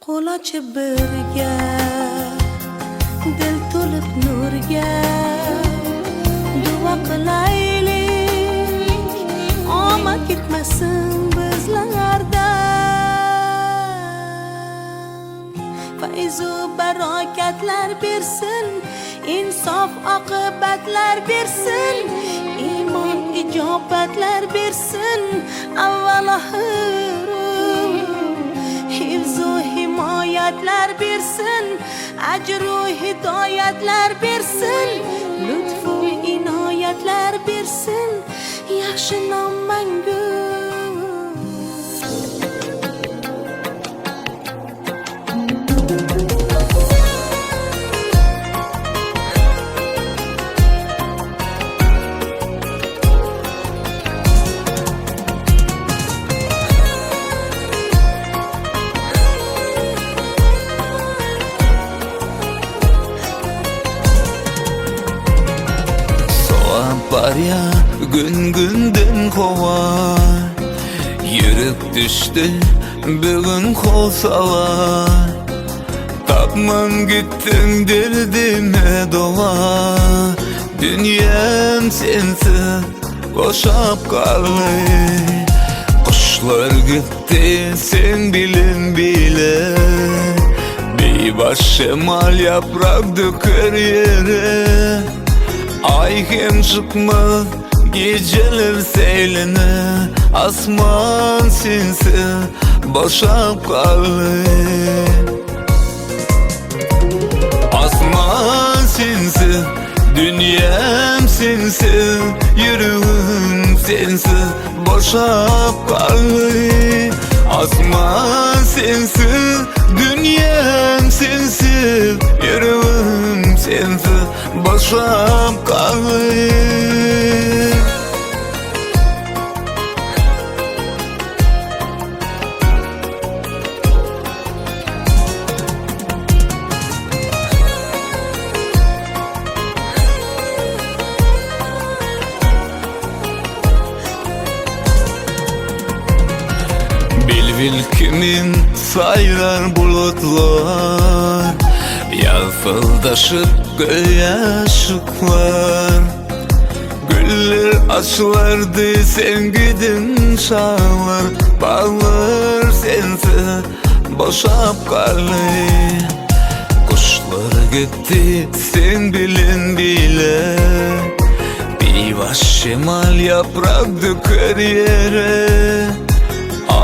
Qo'l ochib birga Dil to'lib nurga. Duo qilaylik Omad ketmasin bizlardan. Fayzu barokatlar bersin Insof oqibatlar bersin Iymon ijobatlar bersin. Avval oxir Hifzu himoyatlar bersin Ajru hidoyatlar bersin Lutfu inoyatlar bersin. Yaxshi nom mangu Barya gün günden kovar Yürek düştü bugün kol salar Tapman gittin derdime dola. Dünyam sensiz boşap kaldı. Kuşlar gitti sen bilin bile. Bir baş şemal yaprak döker yere Ay hem çıkmaz geceler seylene Asman sensiz boşap kaldı. Asman sensiz, dünyam sensiz Yüreğim sensiz boşap kaldı. Asman sensiz, dünyam sensiz Yüreğim sensiz boşap kaldı. Bilbil kimin sayrar bulutlar Yalfıldaşıp göğe ışıklar. Güller açılardı sen gidin çağlar. Bağlar sensiz boşap kaldı. Kuşlar gitti sen bilin bile. Bir baş şemal yaprak döker yere.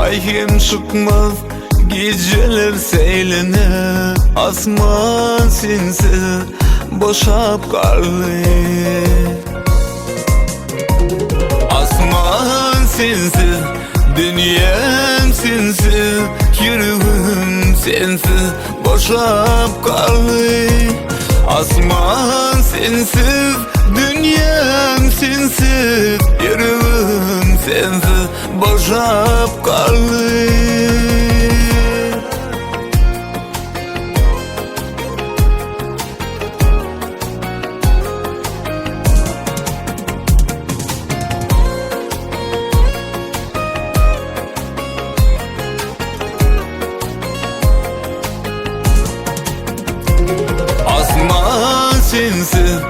Ay hem çıkmaz geceler seylene Asman sensiz boşap kaldı. Asman sensiz, dünyam sensiz Yüreğim sensiz boşap kaldı. Asman sensiz, dünyam sensiz Yüreğim sensiz boşap kaldı sensiz,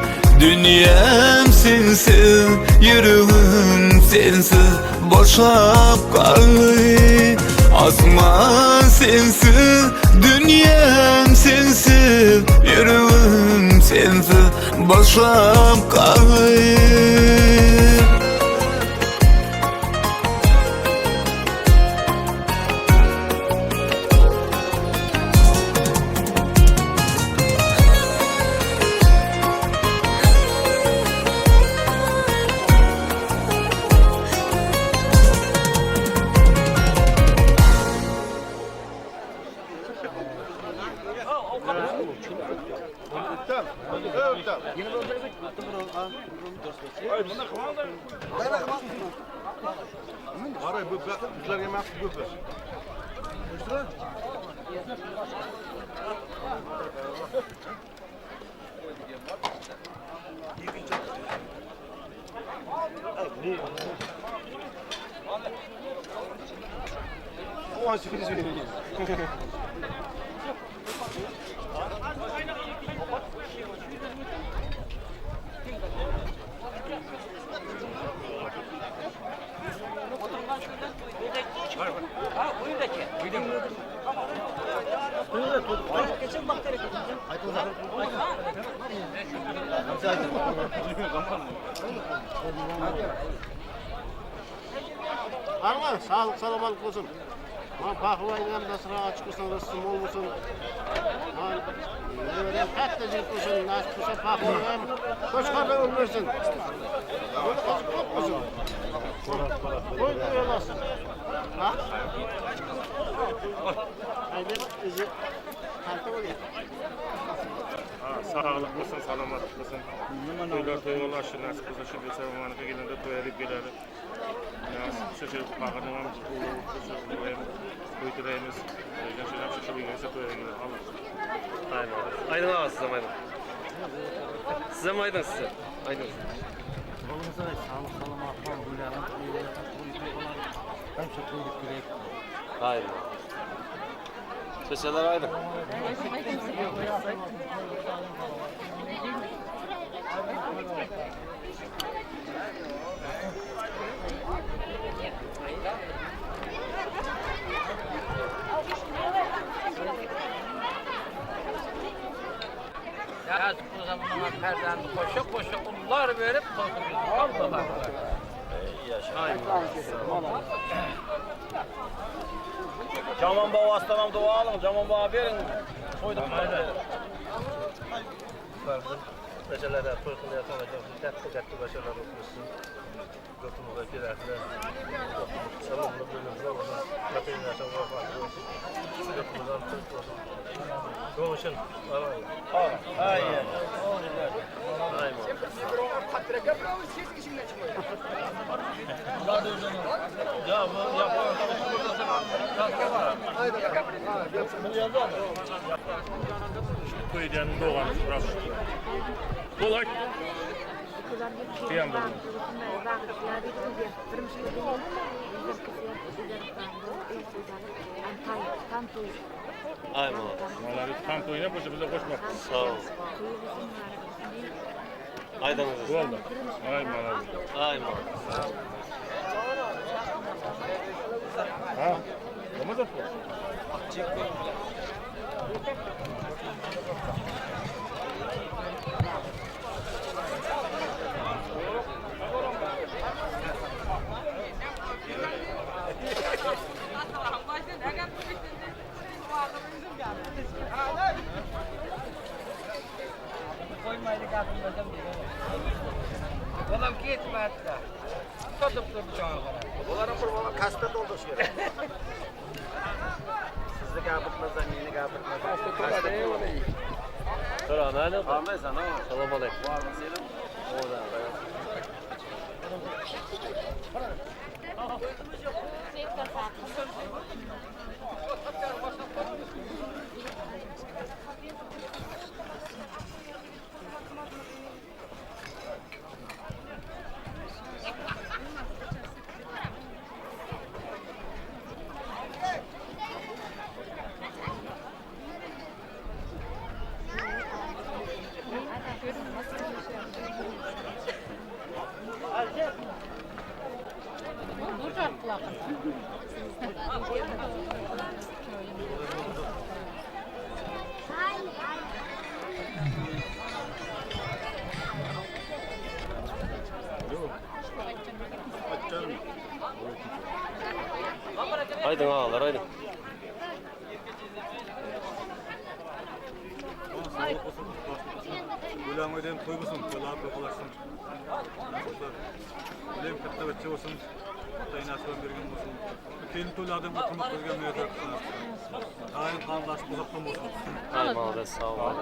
dünyam sensiz Yüreğim sensiz boşap kaldı. Asman sensiz, dünyam sensiz Yüreğim sensiz boşap kaldı Bizlarga maxsus ko'pir. Barma, sağlık salamalık olsun. Ma pahvaydan dasra açık olsun, rızkı bol olsun. Ma neberem katta jigit bo'lsin, nasib bo'lsa pahvaydan qo'chqorda o'lmasin. Qo'li qo'ziq ko'p bo'lsin. Qo'y qo'yalasın. Ha? Aynen izi kalta bo'lgan. Sağlık bo'lsin, salomatlik bo'lsin. To'ylar to'yg'alashsin, nasib bo'lsa shu desa maniki kelganda to'ya deb keladi. Nasib bo'lsa shu faqirning ham to'y tilaymiz. Shu ham shu kelsa to'ya keladi. Alloh. Aydın. Aydın ağa siz ham aydın. Siz ham aydın siz. Aydın. Sağlık salomatlik Hemşe to'y deb kerak. Aydın. Chechalar aydın. Yaz bu zamanlar perdendi koşa koşa onlar verip tozu Vallahi. Caman baba aslanam dua alın, Caman baba verin. Toyduk. Bəşələrə toy qılayatan katta katta bəşələr olmuşsun. Yurtumuza girərlər. Salamlı bölümler olsun. Vətənə sağ olsun. Yurtumuzdan Türk olsun. Qonşun. Ay. Ay. Ay. Ya bu yapalım. To'y degani doğan rost. Bo'lak. Qiyan bo'ldi. Ay молодец. Malari tam to'yina bo'lsa biza qo'shmoqchi. Sağ ol. Aydın. Bo'ldi. Ay malari. Ay молодец. Ha? Nima deb? Koymaydı kapımızdan biri. Oğlum gitme hatta. Tutup durdu şu an kadar. Bularning bir bola kasta to'ldirish kerak. Sizni gapirtmasa, meni gapirtmasa. Salam aleyküm. Salam aleyküm. Aydın ağalar aydın. Ulan ödem to'y bo'lsin, to'ylab to'qilashsin. Ular katta bachcha bo'lsin, ota enasi bergan bo'lsin. Kelin to'ylardan o'tirmoq qilgan niyatlar qilsin. G'ayri qarindosh uzoqdan bo'lsin. Ay молодец sağ ol.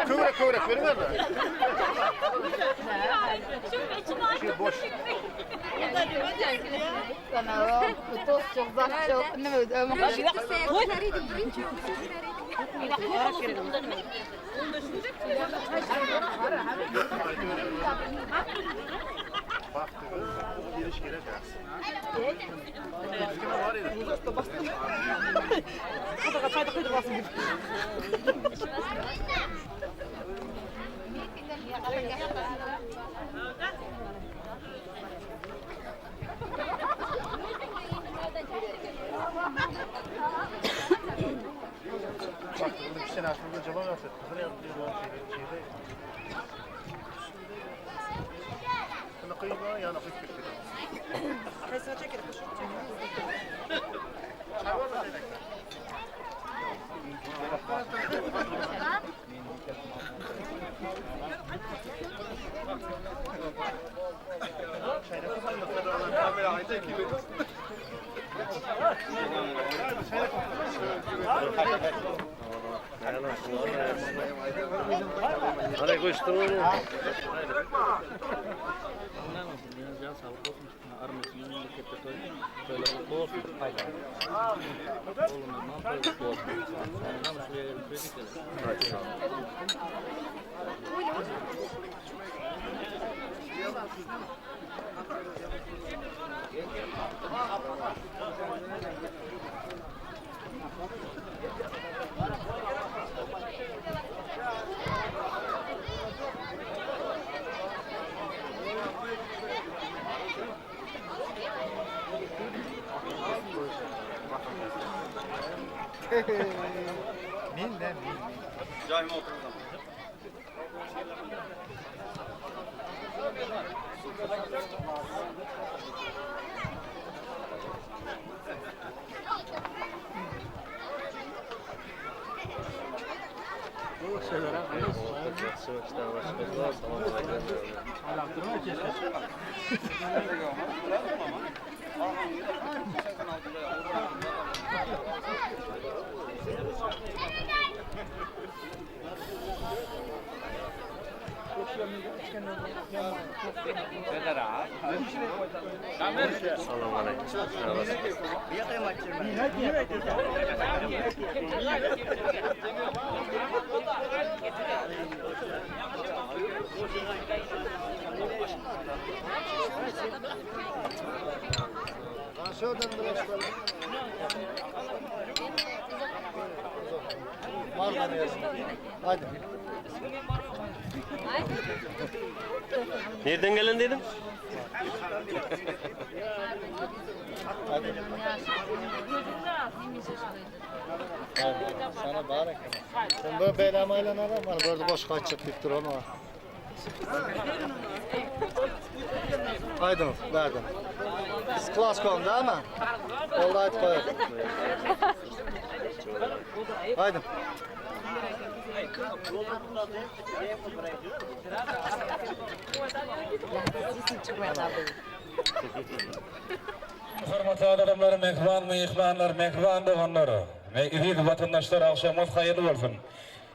Köwrek köwrek bermezmi? Boş. Geliş gerek Hadi koştur onu. Salam aleyküm. Nereden gelen dedim? Sana barak. Sen böyle belamayla adam var. Böyle boş kaçacak deyip dur ama. Aydın, verdim. Biz klas koyalım değil mi? Vallahi hadi koyalım. Haydi. Hormatly adamlar, mähriban myhmanlar, mähriban doganlar, eziz watandaşlar, agşamyňyz haýyrly bolsun.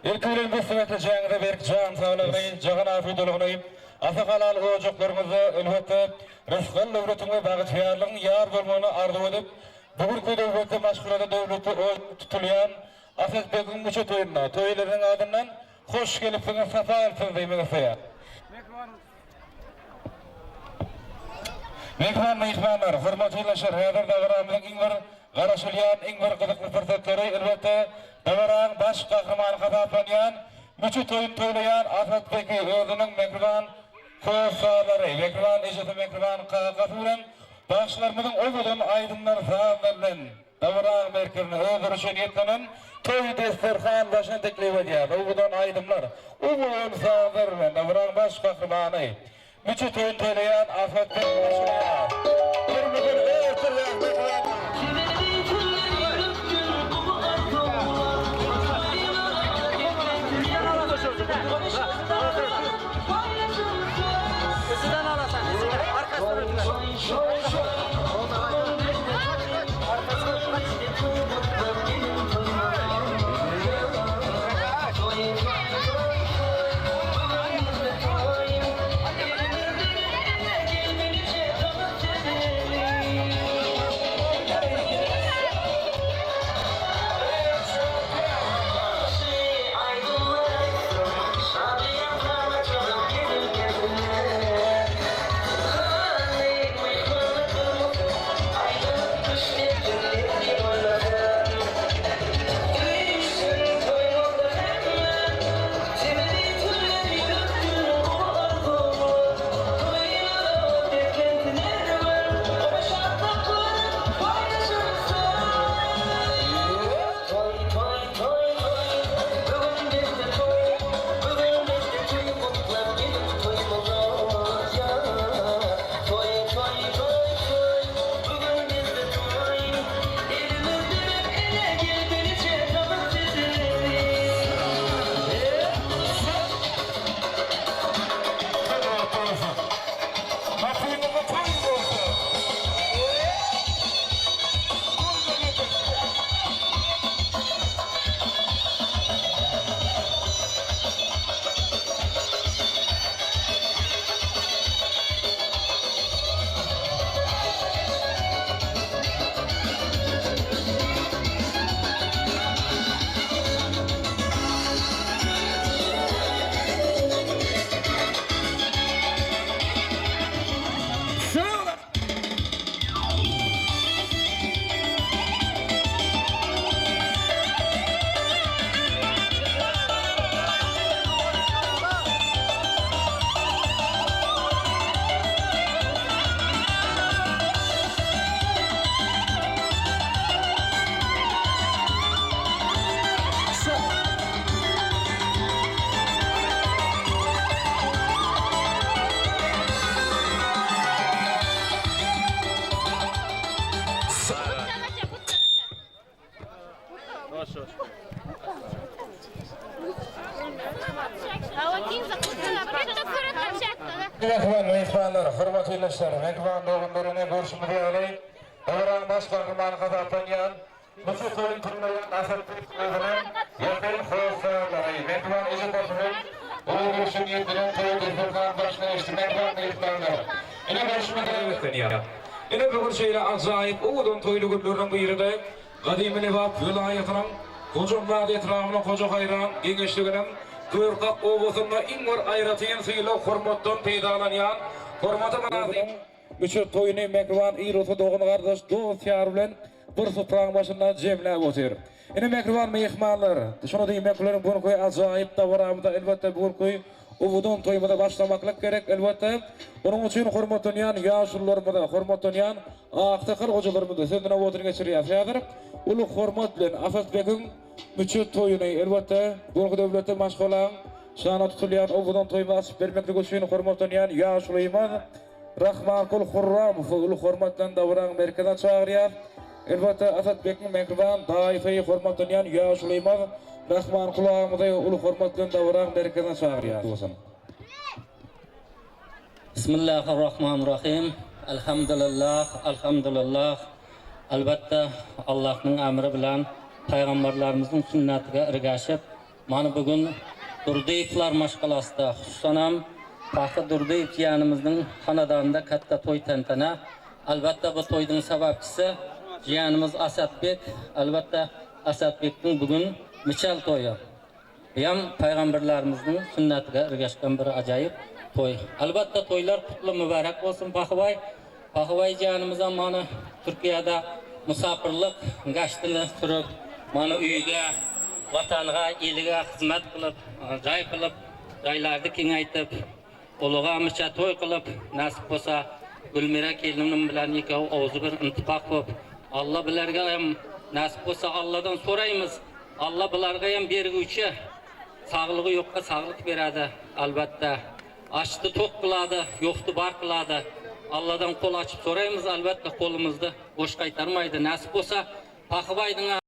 Ilki bilen bu siziň ählijaňyza berk jan saglygyny, jahan asudalygyny, ata halal ojaklaryňyzda elbetde rysgal döwletiň we bagtyýarlygyň ýar bolmagyny arzuw edip, bu günki döwletli maşgalada döwletli ot tutulýan Asad begiň müçe toýunda, toý eýeleriniň adyndan. Hoş gelipsiňiz, sapa gelipsiňiz diýmek isleýär. Mähriban myhmanlar, hormatly ildeşler, häzir dabaramyzyň iň bir garaşylýan, iň bir gyzykly pursatlary, elbetde, dabaraň baş gahrymany hasaplanýan, müçe toýuny toýlaýan Asad Beki özüniň mähriban hossarlary, mähriban ejesi, mähriban kakasy bilen bagşylarymyzyň owadan aýdymlar, sazlar bilen dabaraň merkezine özleri üçin niýetlenen toý desterhan başyna teklip edýär. Owadan aýdymlar, owadan sazlar bilen dabaraň baş gahrymany, Müçe toýuny toýlaýan Asad Bek başlaýar. Görmesen öýertirýär mähribanlar. Maşynyňyzda toý bolsa. Toýda getirsin. Mähriban myhmanlar, hormatly ildeşler, mähriban doganlar ine görşümiz ýaly, dabaranyň baş gahrymany hasaplanýan Müsür toýuny toýlaýan Asad Bek özüniň ýakyn hossarlary, mähriban eje-atasynyň özleri üçin niýetlenen toý desterhan başyna geçdi. Mähriban myhmanlar, ine görşümiz ýaly, Ine bu gün şeýle ajaýyp owadan toýly günleriniň biri-de Gadymy Lebap welaýatynyň Hojambaz etrabynyň Hojahaýran geňeşliginiň Körkak obasynda iň bir aýratyn sylag-hormatdan peýdalanýan hormata mynasyp Müçe toýuny mähriban il-ulus dogan-gardaş, dost-ýar bilen bir supraň başynda jemläp otyr. Ine mähriban myhmanlar, şuny diýmek bilen bu günki ajaýyp dabaramyza elbetde bu günki owadan toýumyza başlamaklyk gerek elbetde. Munuň üçin hormatlanýan ýaşulularymyza, hormatlanýan aksakal gojalarymyza söz nobatyny geçirýäs. Häzir uly hormat bilen Asatbegiň müçe toýuny elbetde bu günki döwletli maşgalaň şanyna tutulýan owadan toýumyzy açyp bermeklik üçin hormatlanýan ýaşulymyz Rahmankul Hurramowy uly hormat bilen dabaraň merkezine çagyrýas. Elbetde Asad bekiň mähriban daýysy hormatlanýan ýaşulymyz Rahmankul agamyzy uly hormat bilen dabaraň merkezine çagyrýas. Bolsun. Bismillahirrahmanirrahim. Elhamdülillah, Elhamdülillah. Elbetde Allahnyň emri bilen Pygamberlerimizin sünnetine ergaşyp Mana bu gün Durdyýewler maşgalasda, hususanam Pahy Durdyýew jiýenimizniň hanadanynda katta toý tantana. Elbetde bu toýduň sebäpçisi jiýenimiz Asatbek. Elbetde Asatbekdiň bu gün müçel toýy. Buyam paýgamberlerimizniň sünnetiga ergaşgan bir ajaýyp toý. Albatta toýlar kutly mübarek bolsun Pahybaý. Pahybaý janymyzam mana Türkiýede musapyrlyk gaştyny sürüp, mana öýge, watanga, ilige hyzmat kylyp, jaý kylyp, jaýlardy keňaýtip, uluga myça toý kylyp, nasip bolsa Gülmira kelinim bilen ikow owzy bir intipak bop, Alla bilerge hem nasip bolsa Alladan soraýmyz, Alla bularga hem bergüçi, saglygy ýokka saglyk beredi, albatda. Açdy tok kylady, ýokdy bar kylady. Alladan kol açyp soraýmyz, albatda kolumyzdy boş gaýtarmaýdy. Nesip bolsa, Pahybaýdyňa.